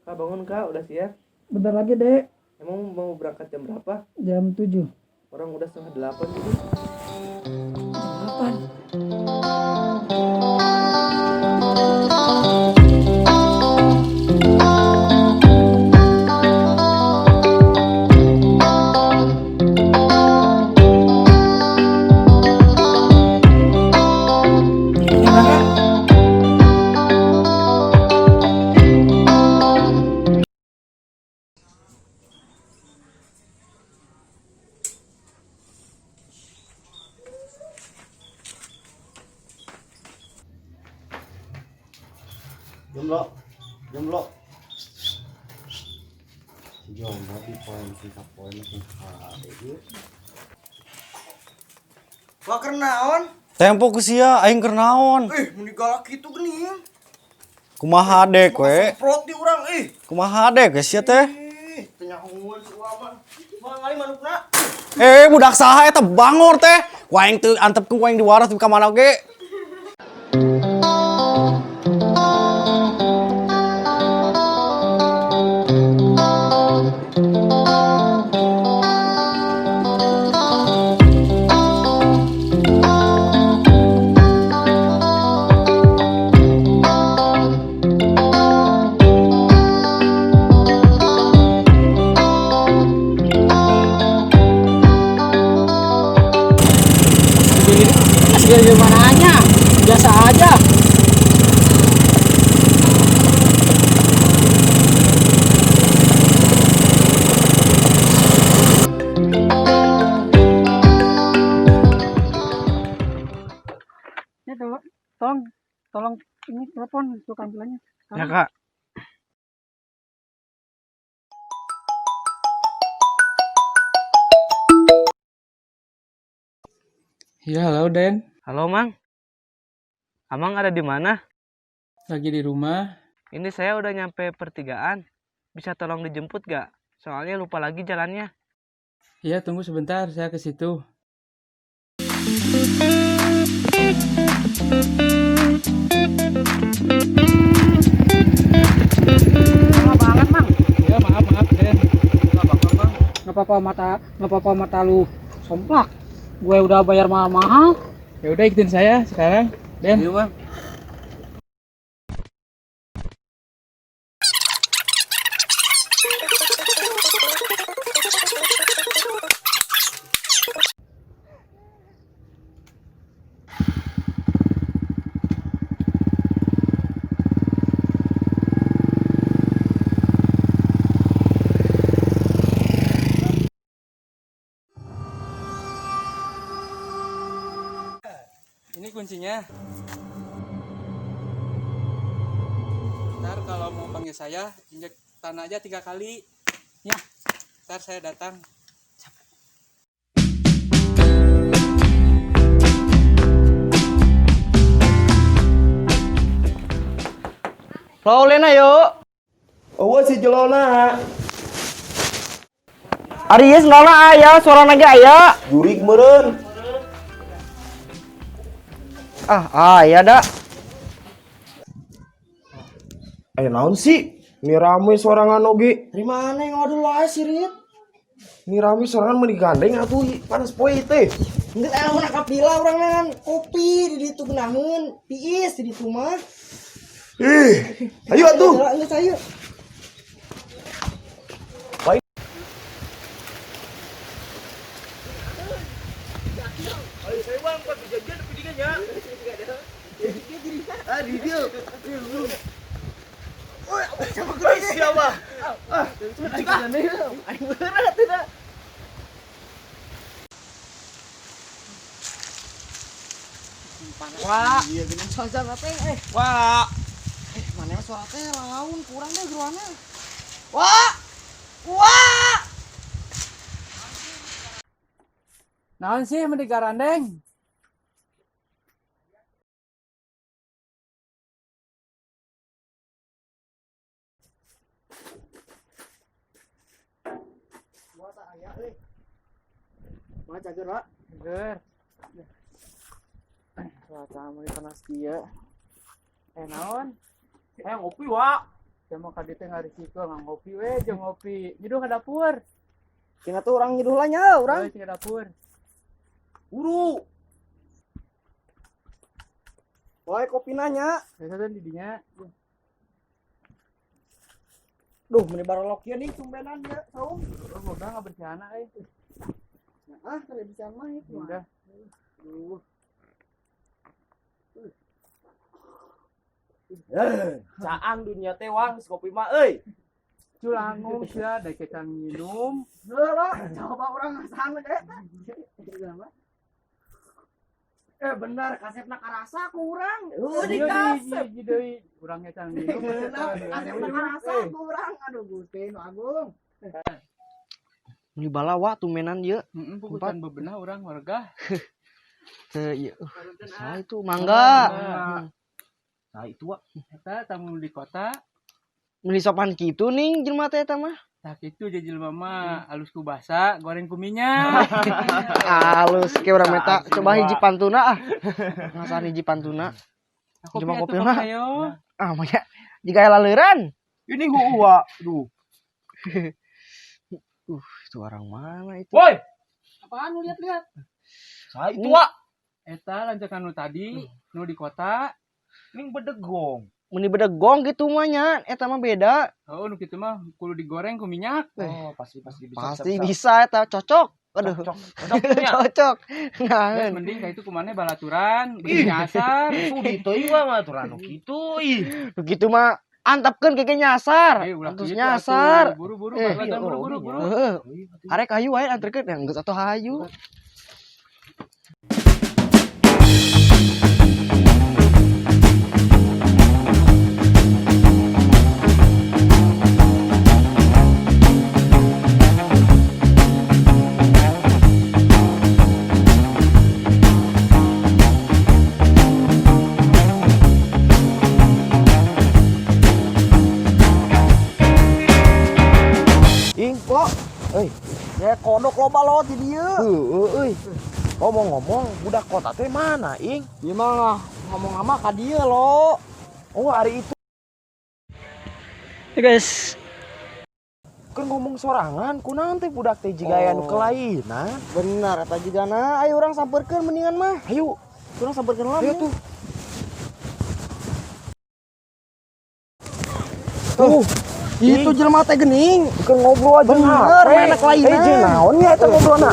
Kak, bangun Kak, udah siap? Bentar lagi, Dek. Emang mau berangkat jam berapa? Jam 7. Orang udah 7:30 ini. Jam 8. Ya, berangkat. Jomblo, jomblo. Si jomblo di poin si kapoe makin hade ieu. Wah, keur naon? Tempo ku sia aing keur naon? Ih, mun digalak kitu geuning. Kumaha dek we? Semprot di urang ih. Kumaha dek we sia teh? Ih, teu nyahoeun si Uwa mah. Mah ngali manukna. Eh, budak saha eta bangor teh? Ku aing teu antepkeun ku aing diwaras di ka mana oge. Gimana aja? Biasa aja. Ya, tolong, tolong, tolong ini telepon untuk ambulannya. Ya Kak. Ya, halo Den. Halo Mang. Amang ada di mana? Lagi di rumah. Ini saya udah nyampe pertigaan. Bisa tolong dijemput gak? Soalnya lupa lagi jalannya. Ya, tunggu sebentar, saya ke situ. Lama banget, Mang. Ya, maaf, maaf, Den. Nggak apa-apa mata, nggak apa-apa mata lu somplak. Gue udah bayar mahal-mahal. Ya udah ikutin saya sekarang, Den. Iya Bang. Ini kuncinya. Ntar kalau mau panggil saya, injek tanah aja 3 kali. Ya. Ntar saya datang. Lolena yo. Eueuh si jelona. Ari ieu sendalna aya, suarana ge aya. Jurik meureun. Ah, aya da. Eh naon sih? Ini rame sorangan oge. Dari mana yang ngodul wae si Rit? Ini rame sorangan meuni gandeng atuh panas poe teh. Geus aya mun kapila urang nangan kopi di ditu geunaheun, tiis di ditu mah. Ih, ayo atuh. Geus ayo. Wah, Iya geuning saja teh eh. wah. Eh, mana mah suara teh laun kurang deh geruanna. Wah! Wah! Naon sih mending garandeng? Mana cager, Pak? Ger. Cuaca mulai panas kieu. Eh, naon? Eh ngopi Wak. Saya mau ka dieu teh ngarisiko ngopi we jeung ngopi. Nyeduh ka dapur. Cina tuh orang nyeduh lah nya urang. Euy, ka dapur. Buru. Wae kopina nya. Biasa teh di dinya. Duh, meni barolok ieu nih tumbenan ya, saung. Oh, boga ngabersihana euy. Ah, kada bisa mah itu. Udah. Duh. Caang dunia teh wang kopi mah euy. Culangung sia da kecan minum. Heula, coba urang ngasaan we eta. Eh bener, kasepna karasa ku urang. Heuh di Ieu kasep. di deui urang kecan minum. Kasepna karasa ku urang. Aduh Gusti nu agung. Meni balawa tumbenan ieu. Heeh, pukutan bebenah urang warga. Teu ieu. Saha itu mangga. Nah itu wa. Eta tamu di kota. Meni sopan kitu ning jelema teh eta mah. Tah kitu jadi jelema mah alus ku basa, goreng ku minyak. Alus ke urang meta coba hiji pantuna ah. Ngasaan hiji pantuna. Kopi Coba atuh kopi mah. ayo. Ah mah jika laleuran. Ini huwa. Duh. Itu orang mana itu? Woi, Apaan lu lihat-lihat? saha itu wa? Eta lancekan nu tadi, nu di kota. Ning bedegong. Meni bedegong gitu mah nya, eta mah beda. Oh, nu kitu mah kudu digoreng ku minyak. Oh, pasti pasti bisa. Pasti bisa eta cocok. Aduh. Cocok. Cocoknya. Cocok. Nah, Geus mending ka itu kumane balaturan, beuki nyasar. Sudi teuing wa mah aturan nu kitu ih. begitu mah antapkeun keke nyasar. Eh, ulah Antus kitu nyasar. atuh. Buru-buru Eh, balaturan buru-buru buru. Heeh. Arek hayu wae anterkeun yang geus atuh hayu. Ing, kok. Euy, Ya kodok loba lo di dieu. heueuh euy. Ngomong-ngomong, budak kota teh mana, Ing? Ieu mah ngomong ama ka dieu lo. Oh, hari itu Ya guys, kan ngomong sorangan, kunaon teh budak teh jiga aya nu kelainan. Benar eta jigana. Ayo urang sampeurkeun mendingan mah. Ayo, Urang sampeurkeun lah. ayo tuh. Tuh. Itu jelema teh geuning. Bukan ngobrol aja Bener, mana kelainan. Eh, jeung naon nya eta ngobrolna?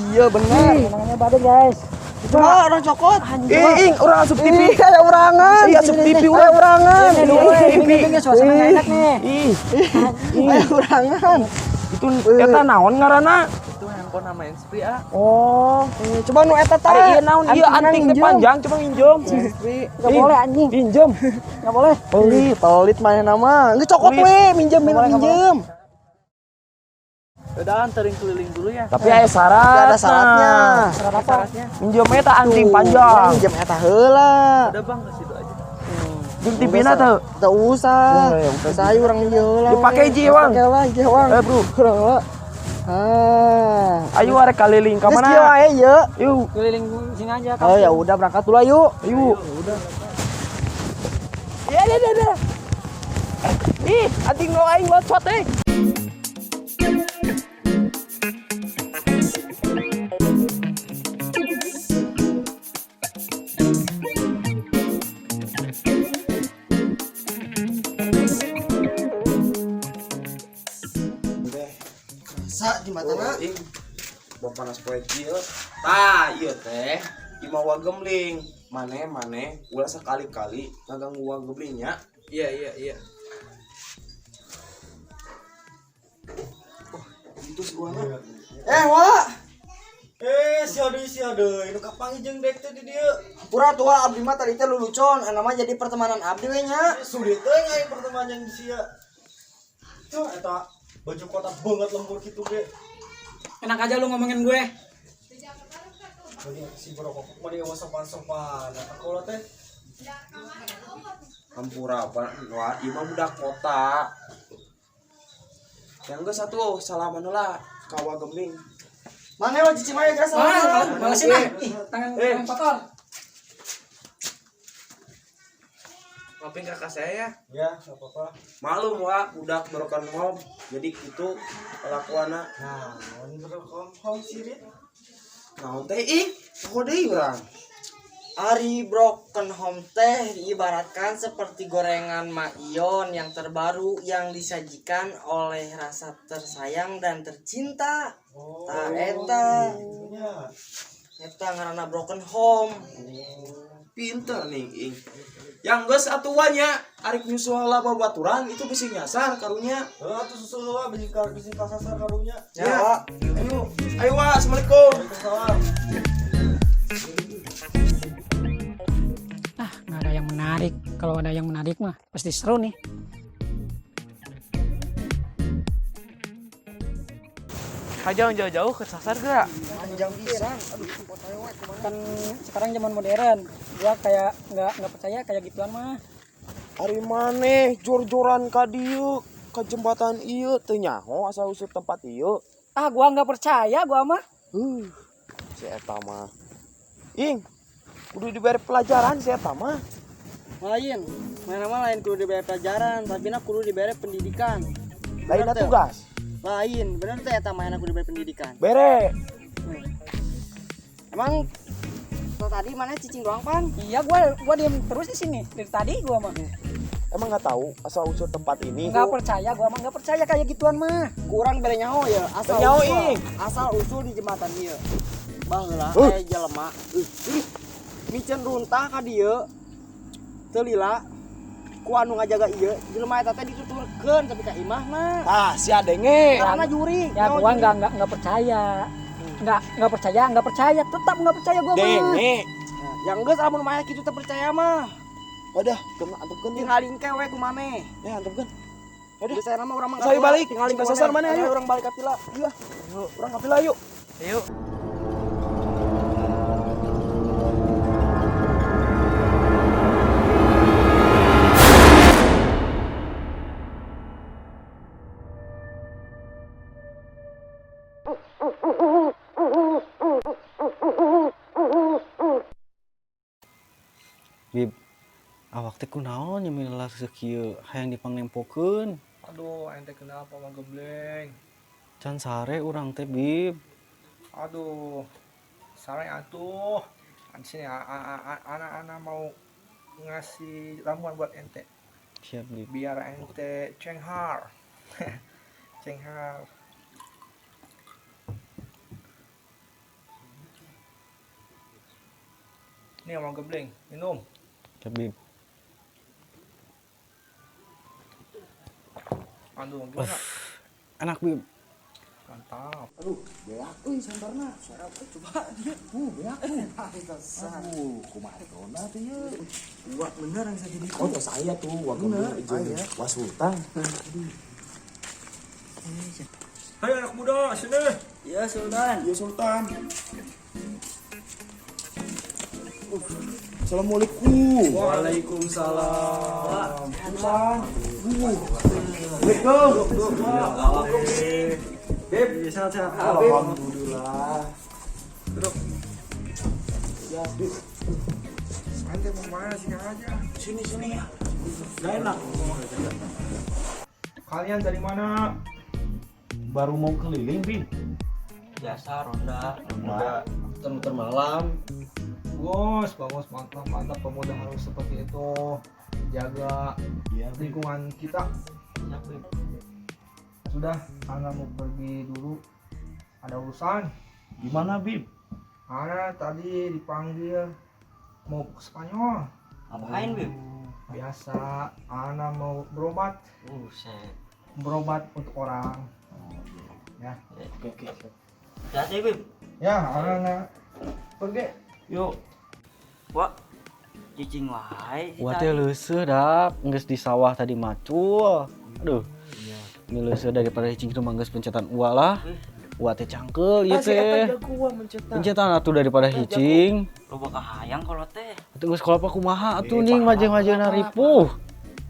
Iya benar. Namanya badai guys. Coba orang cokot. Ih, ing, urang asup TV. Ih, kayak urangan. Iya, asup TV urang. Kayak urangan. TV. ini suasana nggak enak nih. Ih, Kayak urangan. itu eta naon ngaranna? Itu handphone sama handsfree ah. Oh, Eh, coba nu eta tah. ari ieu naon ieu anting teh panjang coba nginjem. Enggak boleh anjing. Pinjem. Enggak boleh. Pelit, pelit mana nama. Geus cokot Pelit. we, minjem minjem. Udah anterin keliling dulu ya. Tapi aya syarat. Gak ada syaratnya. Syarat apa? Minjem eta anting panjang. Minjem eta heula. Udah bang ke situ aja. Jeung TV-na teu. Teu usah. Ya, ya, udah. Saya urang ieu heula. Dipake we. ji, Wang. Dipake lah ji, Wang. Eh, Bro. Urang heula. Ah. Ayo arek kaliling ka Geus mana? kieu wae ieu. Yuk, Keliling sini aja. Oh ya udah berangkat dulu ayo. ayo. Ya, ya, ya, ya. Ih, anting lo aing locot eh. Sa jembatana. Ing, bom panas poe kieu. Tah, ieu teh imah wa gemling. Mane mane ulah sekali-kali ngaganggu wa gemlingnya. Iya iya iya. Itu si wana. Eh, wa. Eh, sia deui sia deui. Nu kapanggih jeung dek teh di dieu. Pura tua abdi mah tadi teh lulucon, nama jadi pertemanan abdi we nya. Sudi teh aing pertemanan jeung sia. Tuh eta baju kota banget lembur kitu ge. Enak aja lu ngomongin gue. Mending si berokok mending eueuh sopan-sopan. Eta kaula teh Hampura apa? Wah, ieu mah budak kota. Yang geus satu salaman heula ka wa gemling. Mana wa cicing wae geus Ah, balesin ah. Ih, tangan tangan kotor. Maafin kakak saya ya. Ya, enggak apa-apa. Malum wa, budak broken home. Jadi gitu kelakuanna. Nah, naon broken home sih, Rit? Naon teh ih? Poho deui urang. Ari broken home teh diibaratkan seperti gorengan Maion yang terbaru yang disajikan oleh rasa tersayang dan tercinta. Oh. Tah eta. Itunya. Eta ngaranna broken home. Pinter nih ing. Yang geus atuannya arek nyusul lah babaturan itu bisi nyasar karunya. Heeh, atuh susul lah bisi ka bisi kasasar karunya. Ya. Ayo, ayo wa, assalamualaikum. Waalaikumsalam. Ah, nggak ada yang menarik. Kalau ada yang menarik mah pasti seru nih. Haja jauh-jauh kesasar gak? Panjang pisan. Kan sekarang zaman modern. Gua kayak nggak percaya kayak gituan mah. Ari maneh jor-joran ka dieu ka jembatan ieu teu nyaho asal usul tempat ieu. Ah, gua nggak percaya gua mah. Si eta mah. Ing, kudu diberi pelajaran si eta mah. Lain, mana mah lain kudu diberi pelajaran, tapi na kudu diberi pendidikan. Lainna Bener teu? tugas. Lain, bener teh eta mah kudu diberi pendidikan. Bere. Emang tadi mana cicing doang pan? Iya, gua diem terus di sini dari tadi gua mah. Emang nggak tahu asal usul tempat ini? Nggak percaya gua mah, nggak percaya kayak gituan mah. Kurang bere nyaho ya, asal Nyaho, usul. ing. Asal usul di jembatan ieu. Baheula jelema miceun runtah ka dieu. Teu lila ku anu ngajaga ieu, jelema eta teh dituturkeun tapi ka imahna. Ah, si adenge. Karena juri. Ya nyaho gua juri. nggak percaya. Nggak percaya, nggak percaya, tetap nggak percaya gua mah. Denge. Nah, yang geus lamun mah kitu teu percaya mah. Wadah, kena antepkeun ya. Tinggal lingke we ku maneh. Ya, antepkeun. Udah. Geus saya mah urang mah Saya balik, tinggal cing kasasar mana, ayo. Urang balik ka pila. Iya. Urang ka pila yuk. Ayo. Bib, awak teh kunaon nya milah sakieu hayang dipangnempokeun. Aduh, ente kenapa mah gembleng? Can sare urang teh, Bib. Aduh, sare atuh. Di sini anak-anak mau ngasih ramuan buat ente. Siap, Bib. Biar ente cenghar. Cenghar. Nih mau gembleng, minum. Siap, Bib. Aduh, gimana? Enak, Bib. Mantap. Aduh, beak euy santarna. Coba dia. Beak euy. Aduh, kumaha dona teh ieu. Wah, bener yang saya jadi. Oh, tos aya tuh wa Bener, gembleng aya. jeung Wa Sultan. Hai anak muda, sini. Iya, Sultan. Iya Sultan. Assalamualaikum. Waalaikumsalam. Sultan. Assalamualaikum. Beb, sehat-sehat. Alhamdulillah. Ya, Bib. Ente mau mana sini aja. Sini sini ya. Gak enak. Kalian dari mana? Baru mau keliling, Bib. Biasa ronda, Ronda. muter-muter malam. Bagus, bagus, mantap, mantap. Pemuda harus seperti itu. Jaga Iya, Bib. lingkungan kita. Siap, Bib. Sudah, Ana mau pergi dulu. Ada urusan. Gimana, Bib? Ana tadi dipanggil mau ke Spanyol. Ngapain, Bib? Biasa, Ana mau berobat, Buset. berobat untuk orang. Ya, Oke, oke. Hati-hati, Bib. ya, Ana pergi. Yuk. Wah, cicing wae. Wah teh leuseuh dap, geus di sawah tadi macul. Aduh. Ini leuseuh daripada cicing itu mah geus pencetan ua lah. Ua teh cangkeul ieu teh. Pencetan atuh daripada hicing. Loba kahayang kalau teh. Atuh geus kolot kumaha atuh ning majeng-majengna ripuh.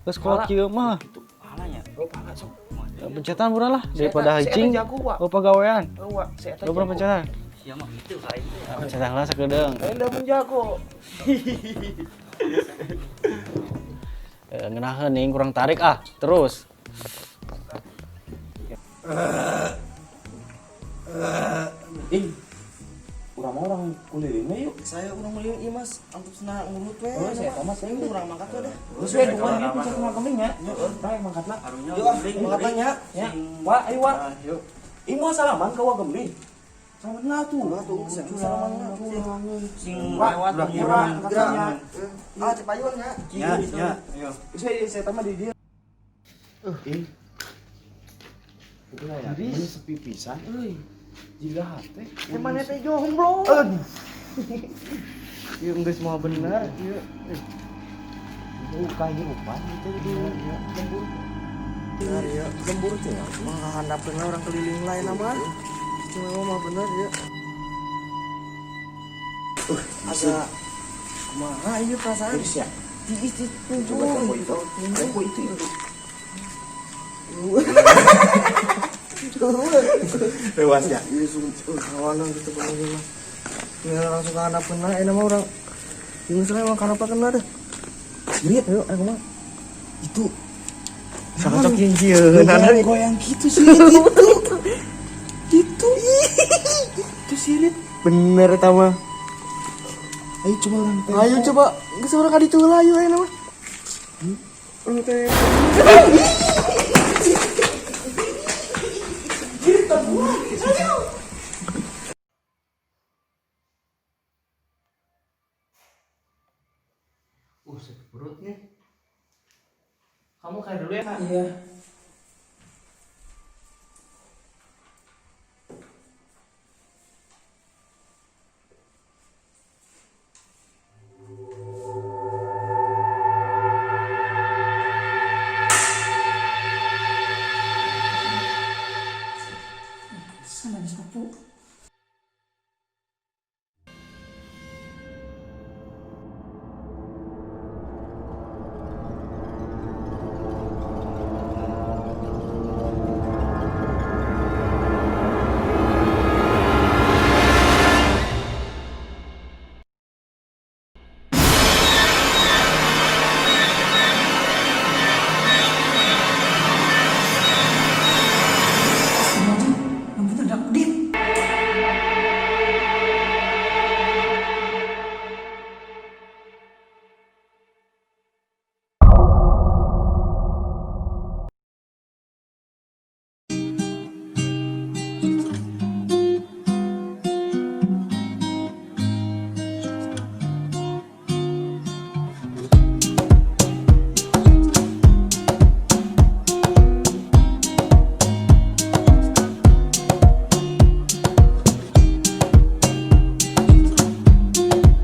Geus kolot kieu mah. Pahalanya. Pencetan murah lah daripada hicing. jago, Wak. Loba gawean. Wak, si eta Loba jago. pencetan. Sia mah gitu ka aing teh. Pencetan lah sakedeung. Lain da mun jago. Ngeunaheun nih kurang tarik ah. Terus. Ing. Urang mah urang kulilingnya yuk. Saya urang meuliung ieu Mas, antusna ngurut we. Oh, saya mah saya urang mangkat we dah. Terus we dua ini pencet rumah kemingnya. Heeh, mangkat lah. Yuk ah, mangkat nya. Ya. Wah, ayo wah. Ih, mau salaman ke Wa Gemling. Salaman lah tuh. Ulah tuh, salaman lah. Sing lewat urang Gerak. Ah, cepayun nya. Ya, ya, ayo. Saya tambah di dia. Ing. Udah ya, ini sepi pisan euy. Jiga hate. Gimana teh jomblo? Aduh. Ieu geus moal bener ieu. Buka ieu upan gitu di lembur. Bener ya, lembur teh. Mah handapkeun orang keliling lain mah. Cuma mah bener ya. Agak kumaha ieu perasaan? Terus ya. Tiis itu Coba tempo itu. Tempo itu. Lewas ya. Iya sumpah kawanan gitu bener mah. Ini langsung ke handapkeun lah, ini mah orang. Ini misalnya emang kenapa kena dah. Sirit. Ayo, ayo mah. Itu Cocok jeung Goyang gitu sirit itu. Itu. Itu sirit. Bener eta mah. Ayo coba orang tempo. Ayo coba geus urang ka ditu heula ayo ayo mah. Urang teh. Sakit perut nih. Kamu kayak dulu ya, Kak? Iya.